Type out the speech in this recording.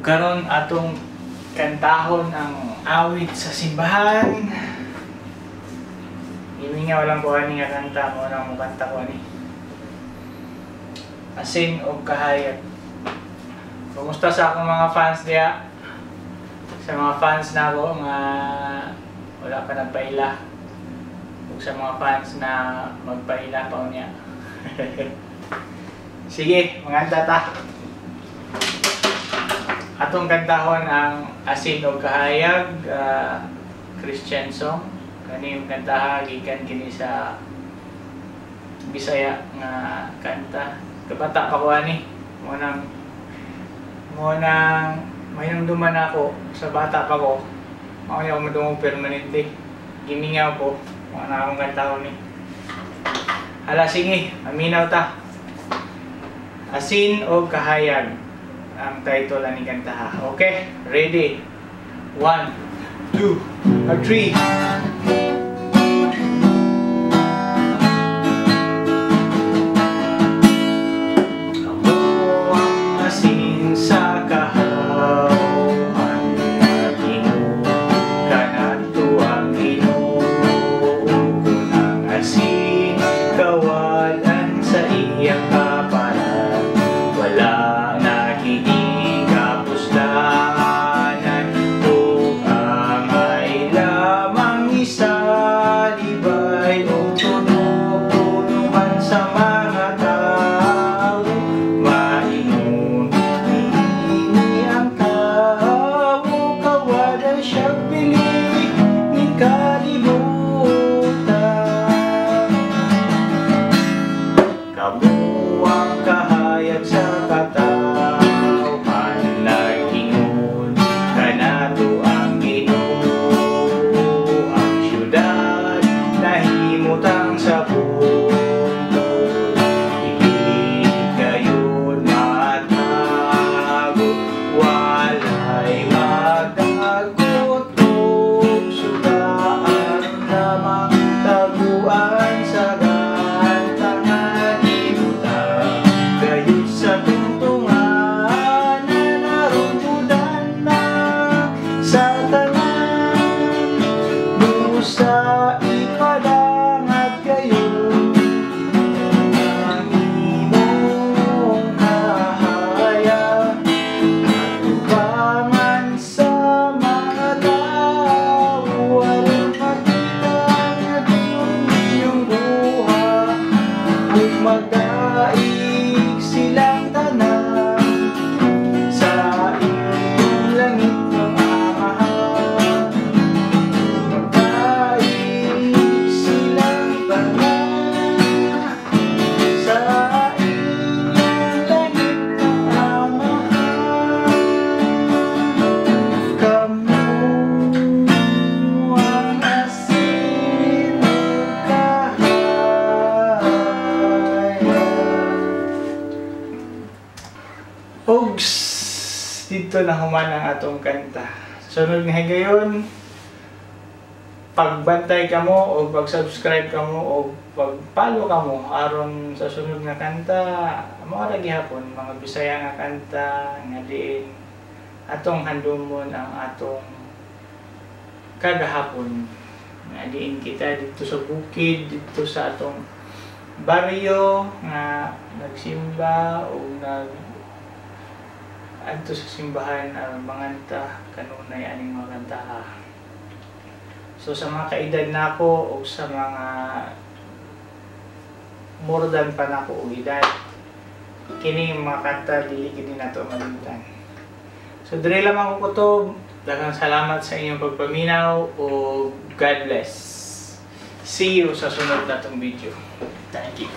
Karon atong kantahon ang awit sa simbahan. Gimingaw lang ko ani nga kanta, mo nang mukanta ko ani. Asin og kahayag. Kumusta sa akong mga fans diya? Sa mga fans na ako nga wala pa nagpaila. Ug sa mga fans na magpaila pa unya. Sige, manganta ta. Atong kantahon ang Asin og Kahayag, Christian song. Kani kantaha gikan kini sa Bisaya nga kanta. Kabata pa ko ani. Mo nang mahinumduman ako sa bata pa ko. Mao ni ako madungog permanente. Gimingaw ko. Mao na akong kantahon ni. Hala sige, maminaw ta. Asin og Kahayag ang title ani kantaha. Okay, ready? 1, 2, 3. Amo ang asin sa kahawhan, nag-ingon kanato ang Ginoo. Kun ang asin kawalan sa iyang kaparan, wala na kini kapuslanan. Ug angay lamang isalibay og tunog-tunuhan sa mga tao. Maingon niini ang tao, kawalan siyang bili ni kalibutan. Kamo ang kahayag sa katawhan, nag-ingon kanato ang Ginoo. Ang syudad nahimutang sa bundok, dili kayon matago, walay magdagot og suga aron lamang taguan sa gantangan ibutang. Gayud sa tungtungan na narumbudan na sa tanan, busa ipadangat kayo ang imong kahayag. Atubangan sa mga tao, aron makita nga dayon inyong buhat, ug magdaig silang tanan sa inyong langit ng Amahan. Magdaig silang tanan sa inyong langit ng Amahan. Kamo ang asin ug kahayag. Ugs, dito na human ang atong kanta. Sunod nga higayon, pagbantay kamo o pag-subscribe kamo o pag-follow kamo aron sa sunod nga kanta, mao ra gihapon mga Bisaya nga kanta nga diin atong handumon ang atong kagahapon, nga diin kita dito sa bukid, dito sa atong baryo nga nagsimba o nag adto sa simbahan aron manganta kanunay aning mga kantaha. So sa mga kaedad nako o sa mga more than pa nako og edad, kini mga kanta dili gid nato malimtan. So diri lamang ko kutob. Daghang salamat sa inyong pagpaminaw ug God bless. See you sa sunod natong video. Thank you.